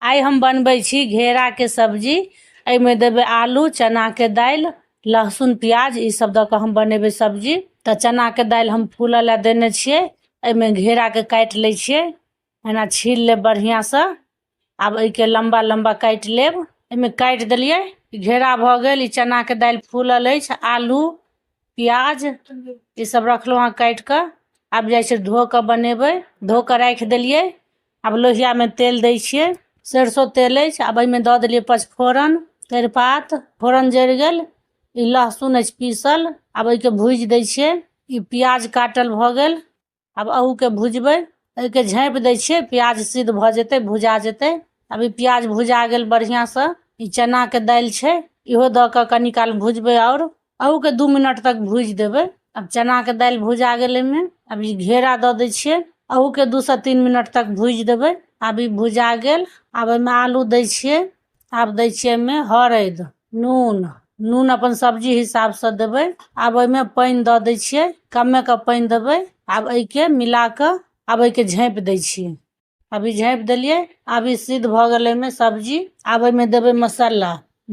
आइ हम बनबै छी घेराके सब्जी। एहिमे देबै आलू, चनाके दालि, लहसुन, प्याज, ई सब दऽ कऽ हम बनेबै सब्जी। तऽ चनाके दालि हम फूलऽ लए देने छियै। एहिमे घेराके काटि लै छियै, एना छील लेब बढ़िआँसँ। आब एहिके लम्बा लम्बा काटि लेब। एहिमे काटि देलियै, घेरा भऽ गेल। ई चनाके दालि फूलल अछि, आलू, प्याज ई सब रखलहुँ हँ काटि कऽ। आब जाइ छै धो कऽ बनेबै। धो कऽ राखि देलियै। आब लोहियामे तेल दै छियै, सरिसो तेल अछि। आब एहिमे दऽ देलियै पचफोरन, तेजपात। फोरन जरि गेल। ई लहसुन अछि पीसल, आब एहिके भूजि दै छियै। ई प्याज काटल भऽ गेल, आब अहूके भुजबै। एहिके झाँपि दै छियै, प्याज सिद्ध भऽ जेतै, भुजा जेतै। आब ई प्याज भुजा गेल बढ़िआँसँ। ई चनाके दालि छै, इहो दऽ कऽ कनी काल भुजबै आओर अहूके 2 मिनट तक भूजि देबै। आब चनाके दालि भुजा गेल एहिमे। आब ई घेरा दऽ दै छियै, अहूके 2 से 3 मिनट तक भूजि देबै। आब ई भुजा गेल। आब एहिमे आलू दै छियै। आब दै छियै एहिमे हरैद, नून। नून अपन सब्जी हिसाबसँ देबै। आब एहिमे पानि दऽ दै छियै, कमे कऽ पानि देबै। आब एहिके मिला कऽ आब एहिके झाँपि दै छियै। आब ई झाँपि देलियै। आब ई सिद्ध भऽ गेलै एहिमे सब्जी। आब एहिमे देबै मसाला,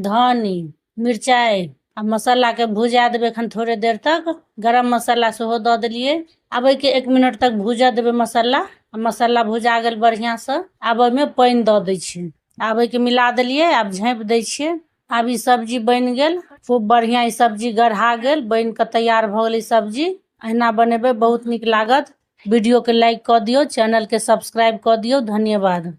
धनी, मिरचाइ। आ मसालाके भुजा देबै एखन थोड़े देर तक। गरम मसाला सेहो दऽ देलियै। आब एहिके 1 मिनट तक भूजऽ देबै मसाला। आ मसाला भुजा गेल बढ़िआँसँ। आब ओहिमे पानि दऽ दै छियै। आब एहिके मिला देलियै, आब झाँपि दै छियै। आब ई सब्जी बनि गेल खूब बढ़िआँ। ई सब्जी गढ़ा गेल, बनि कऽ तैयार भऽ गेल ई सब्जी। अहिना बनेबै, बहुत नीक लागत। वीडियोके लाइक कऽ दियौ, चैनलके सब्सक्राइब कऽ दियौ। धन्यवाद।